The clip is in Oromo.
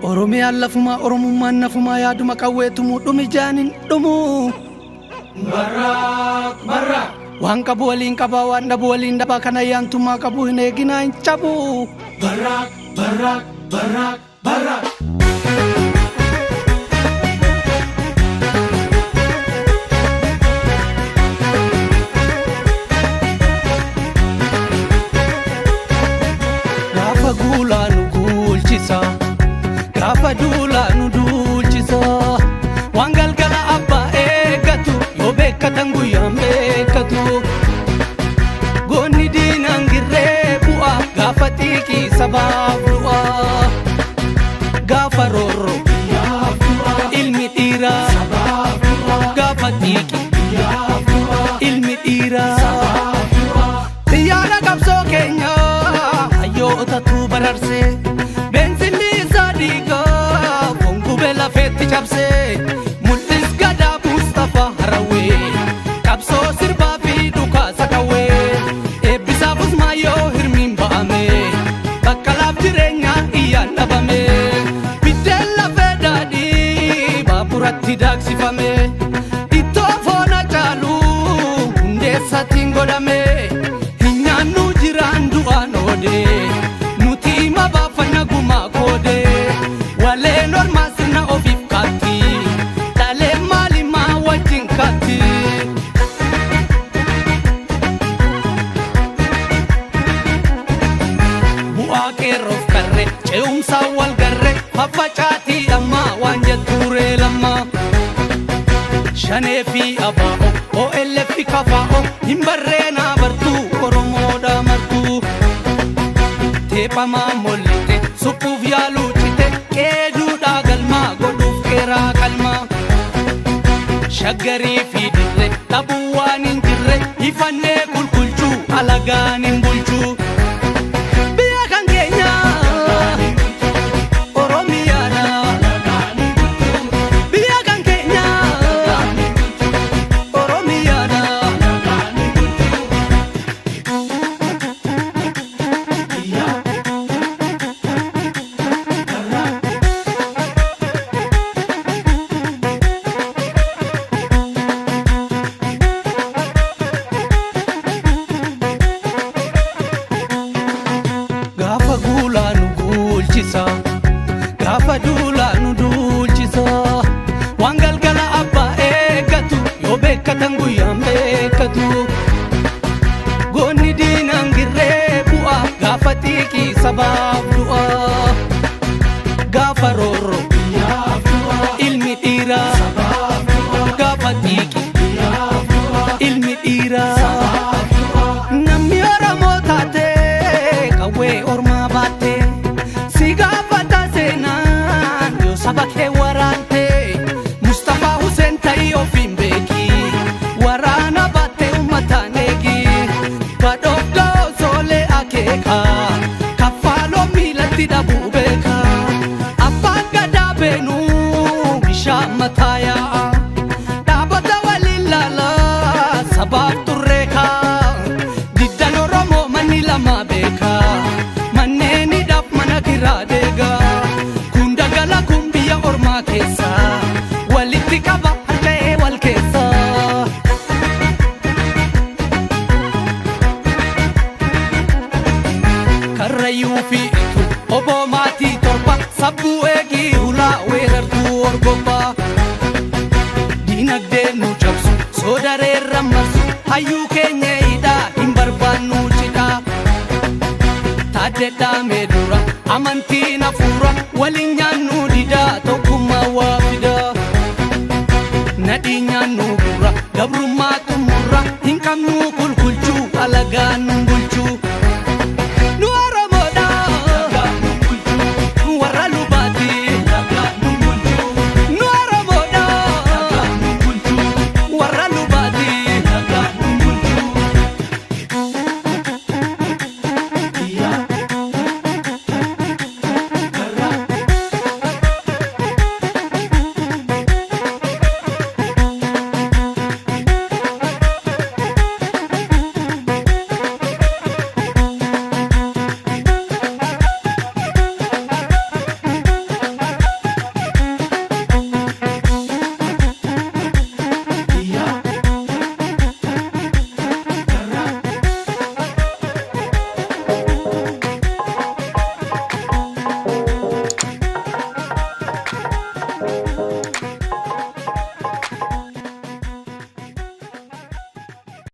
Oromiyaan lafumaa Oromummaan nafumaa yaaduma qawweetumuu dhumi jaanin dhumuu. Barraaq barraaq. Waan qabu waliin qabaa waan dhabu waliin dhabaa kan ayyaantummaa qabu hin eeginaa hin cabu. Barraaq barraaq barraaq barraaq. Gaafa guulaa nu guulchisa. Gaafa duulaa nu duulchisa. Waan galgala abbaa eeggatu yoo beekkatan guyyaan beekkatu. Goonni diinaan girree bu'a gaafa xiiqii sabaaf du'a. Gaafa roorro ilmi dhiiraa gaafa xiiqii ilmi dhiiraa. Xiyyaara qabsoo keenyaa hayyootatu bararsee beensilli isaa dhiigaa foon gubee lafeetti cabsee mul'is gadaa Mustafaa Harawee qabsoo sirbaa fi dhukaasa qawwee eebbisaaf Usmaayyoo hirmiin ba'ame bakkalaaf jireenyaa iyyaan dhabame biddeen lafee daadhii baaburatti daaksifame ittoo foona caaluu hundeessaatiin godhame. Hin nyaannu jiraan du'aan oodee nuti hima baafanna gumaa koodee waleen ormaa sirna ofiif kaatti dhalee maalimaa wajjin kaatti. Bu'aa qeerroof karre ce'umsaan wal garre faffacaatii dhammaa waan jettuuree lammaa. Shanee fi abaa'o OLF fi kafaa'o hin barreenaa bartuu Oromoodha martuu. Teephamaa mollite suphuuf yaaluu cite qeeduudhaa galmaa godhuuf qeeraa qalmaa. Shaggarii fi dirre dhabuu waan hin jirre ifannee kulkulchuu alagaan hin bulchuu. Biyya kan keenya Oromiyaadha. Biyya kan keenya Oromiyaadha. Gaafa guulaa nu guulchisa. Gaafa duulaa nu duulchisa. Waan galgala abbaa eeggatu yoo beekkatan guyyaan beekkatu. Goonni diinaan girree bu'a gaafa xiiqii sabaaf du'a. Gaafa roorro ilmi dhiiraa gaafa xiiqii ilmi dhiiraa. Namni Oromoo taate qawwee ormaa baatte si gaafata seenaan yoo saba kee waraante Mustafaa Hussein ta'ii ofiin beeki waraana baatte uummataan eegi badhoofdoo soolee akeeka kaffaaloo miilatti dhabuu beeka abbaan gadaa beenuu bishaan mataa yaa'a. Dhaabota waliin laalaa sabaaf turreeka diddan Oromoo manni lama beeka manneen hidhaaf mana kiraa deega kun dagala kun biyya ormaa keessa walitti qaba harca'ee wal keessa. Karrayyuu fi itu oboo maatii torba sabbuu eegii hulaa weerartuu orgobbaa. Dinagdee nu cabsu soodareerra marsu hayyuu keenya hidhaa hin barbaannu cidhaa. Taaddedhaa meedura amantiin hafuura waliin nyaannu didaa tokkummaa waa fidaa. Nadhii nyaannu gurra gabrummaa xumurra hin qabnu kulkulchuu alagaa nu